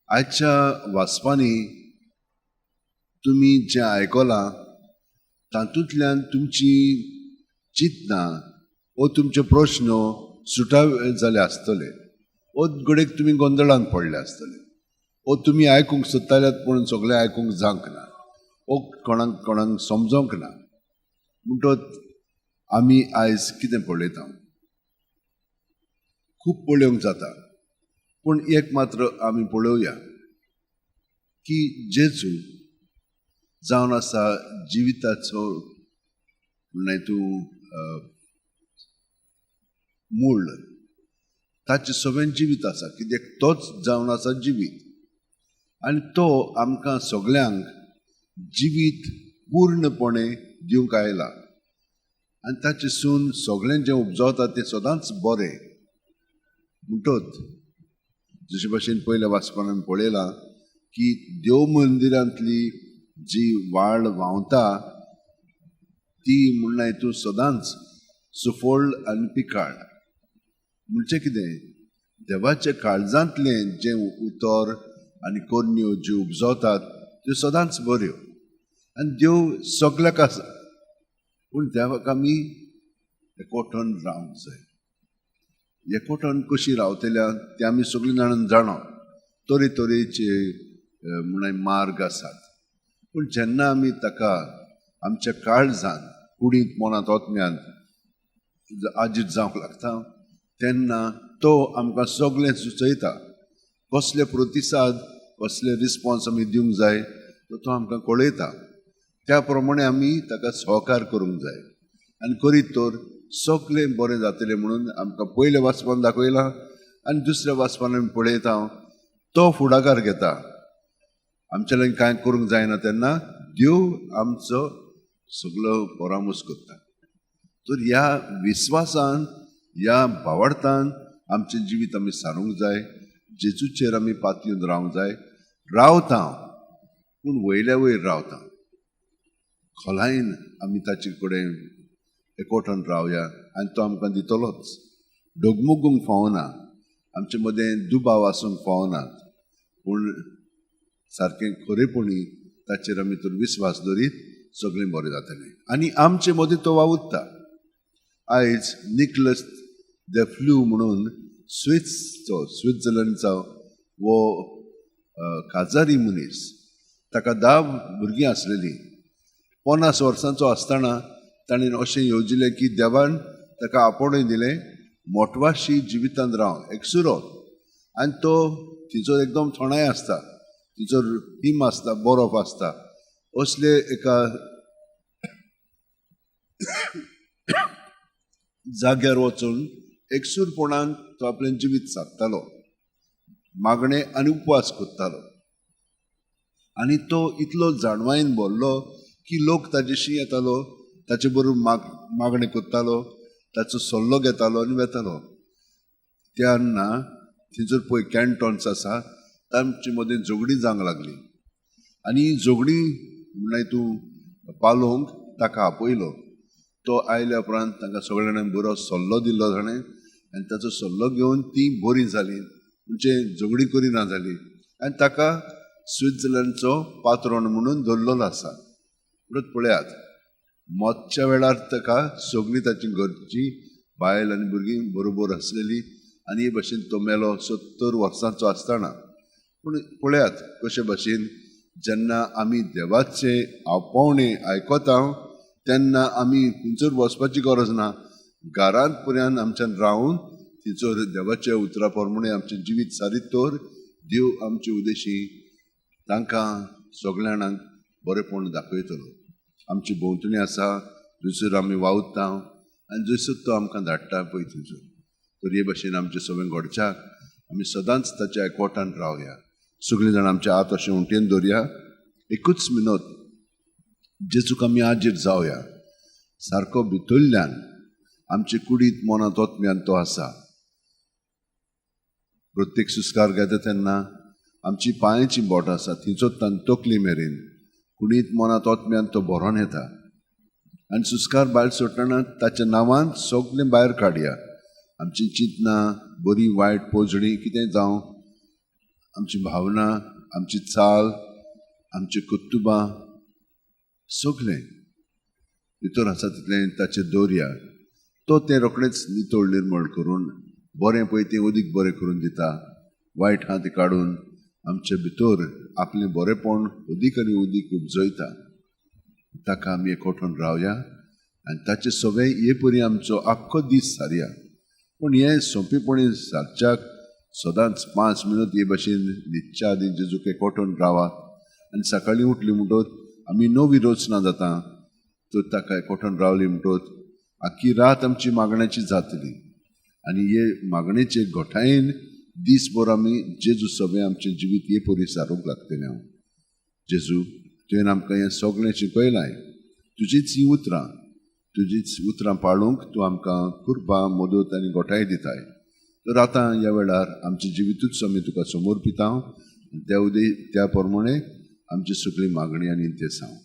आयच्या वाचपांनी तुमी जें आयकलां तातूंतल्यान तुमची चिंतनां वो तुमचे प्रश्न सुटावे जाले आसतले, वो घडयेक तुमी गोंदळान पडले आसतले, वो तुमी आयकूंक सोदताल्यात पूण सगळें आयकूंक जावंक ना, वो कोणाक कोणाक समजोंक ना. म्हणटच आमी आयज कितें पळयता, खूब पळोवंक जाता, पूण एक मात्र आमी पळोवया की जेजू जावन आसा जिविताचो म्हणल्यार तूं मूळ, ताचें सगळें जिवीत आसा, कित्याक तोच जावन आसा जिवीत आनी तो आमकां सगल्यांक जिवीत पूर्णपणे दिवंक आयला आनी ताचे सून सगळें जें उपजवता तें सदांच बरें. म्हणटच जशे भाशेन पयल्या वाचपान आमी पळयलां की देव मंदिरांतली जी वाळ व्हांवता ती म्हणल्यार तूं सदांच सुफळ आनी पिकाळ. म्हणजे कितें, देवाच्या काळजांतलें जें उतर आनी करण्यो ज्यो उपजवतात त्यो सदांच बऱ्यो आनी देव सगल्याक आसा, पूण देवाक आमी एकवटून रावंक जाय. एकवटून कशी रावतल्या तें आमी सगळीं जाणां जाणा, तरेतरेचे म्हणल्यार मार्ग आसात, पूण जेन्ना आमी ताका आमच्या काळजान कुडींत मनांत आत्म्यांत आजीत जावंक लागता तेन्ना तो आमकां सगळें सुचयता, कसले प्रतिसाद कसले रिस्पोन्स आमी दिवंक जाय तो आमकां कळयता. त्या प्रमाणे आमी ताका सहकार करूंक जाय आनी करीत तर सगळें बरें जातलें म्हणून आमकां पयल्या वाचपान दाखयलां आनी दुसऱ्या वाचपान आमी पळयता तो फुडाकार घेता. आमच्या लागीं कांय करूंक जायना तेन्ना देव आमचो सगळो परामर्श करता. तर ह्या विस्वासान ह्या भावार्थान आमचें जिवीत आमी सारूंक जाय, जेजूचेर आमी पातयेवन रावंक जाय. रावता पूण वयल्या वयर रावता, खोलायेन आमी ताचे कडेन एकवटान रावया आनी तो आमकां दितलोच. डगमगूंक फावना, आमचे मदें दुबाव आसूंक फावना, पूण सारकें खरेपणी ताचेर आमी तर विस्वास दवरीत सगळें बरें जातलें आनी आमचे मदीं तो वावुरता. आयज निकलस the flu म्हणून स्विसचो स्वित्झर्लंडचो वो काजारी मनीस, ताका 10 भुरगीं आसलेलीं. 50 वर्सांचो आसतना ताणें अशें येवजिलें की देवान ताका आपोवणें दिलें मोटवाशी जिवितांत राव एकसुरो, आनी तो थंयसर एकदम थोंडाय आसता, थंयसर हिम आसता, बरोफ आसता, असले एका जाग्यार वचून एकसूरपणान तो आपलें जिवीत सारतालो, मागणें आनी उपवास करतालो. आनी तो इतलो जाणवायेन भरलो की लोक ताजेशी येतालो, ताचे बरोबर मागणें करतालो, ताचो सल्लो घेतालो आनी वेतालो. तेन्ना थंयसर पळय कॅन्टॉन्स आसा तांचे मदीं झगडीं जावंक लागलीं आनी झगडीं म्हणल्यार तूं पालोवंक ताका आपयलो. तो आयल्या उपरांत तांकां सगळ्या जाणांक बरो सल्लो दिल्लो ताणें आनी ताचो सल्लो घेवन तीं बरीं जालीं, म्हणजे झगडीं करिना जालीं आनी ताका स्वित्झर्लंडचो पात्रोण म्हणून दवरलेलो आसा. म्हणून पळयात, मरच्या वेळार ताका सगळीं ताची घरची बायल आनी भुरगीं बरोबर आसलेली आनी हे भाशेन तो मेलो 70 वर्सांचो आसतना. पूण पळयात कशे भाशेन जेन्ना आमी देवाचे आपोवणें आयकता तेन्ना आमी खंयसर वचपाची गरज ना, घरांत पर्यंत आमच्यान रावन थंयसर देवाच्या उतरा प्रमाणे आमचें जिवीत सारीत तर देव आमचे उद्देशी तांकां सगळ्या जाणांक बरेंपण दाखयतलो. आमची भोंवतणी आसा थंयसर आमी वावुरता आनी जंयसर तो आमकां धाडटा पळय थंयसर. तर हे भाशेन आमचें सगळें घडच्याक आमी सदांच ताच्या एकवटान रावया. सगळीं जाणां आमचे हात अशें उंटेन दवरया, एकूच मिनत जेजूक आमी आजीर जावया, सारको भितरल्यान आमचे कुडींत मनांत आत्म्यान तो आसा. प्रत्येक सुस्कार घेता तेन्ना आमची पांयाची बोट आसा थंयचो तकली मेरेन कुडींत मनांत आत्म्यान तो भरोन येता आनी सुस्कार भायर सोडटना ताच्या नांवान सगळें भायर काडया. आमची चिंतनां बरी वायट पोजडी कितें जावं आमची भावना, आमची चाल, आमची कुत्तुबां सगळें भितर आसा तितलें ताचेर दवरया. तो तें रोखडेंच नितळ निर्मळ करून बरें पळय तें अदीक बरें करून दिता, वायट आहा तें काडून आमचे भितर आपलें बरेंपण अदीक आनी अदीक उपजयता. ताका आमी एकवटून रावया आनी ताचे सगळें हे परी आमचो आख्खो दीस सारया. पूण हें सोंपेपणी सारच्याक सदांच 5 मिनट हे भशेन न्हिदच्या आदीं जेजूक एकवटून रावात आनी सकाळीं उठली म्हणटत आमी नवी रचना जाता तर ताका एकवटून रावली म्हणटत आख्खी रात आमची मागण्याची जातली आनी हे मागणेचे घटायेन दीसभर आमी जेजू सगळें आमचें जिवीत हे परी सारूंक लागतलें. हांव जेजू, तुवें आमकां हें सगळें शिकयलां, तुजीच हीं उतरां, तुजीच उतरां पाळूंक तूं आमकां कृपा, मदत आनी घटाय दिताय. तर आतां ह्या वेळार आमचें जिवितूच आमी तुका समर्पिता, त्या उदय त्या प्रमाणे आमची सगळी मागणी आनी ते सांग.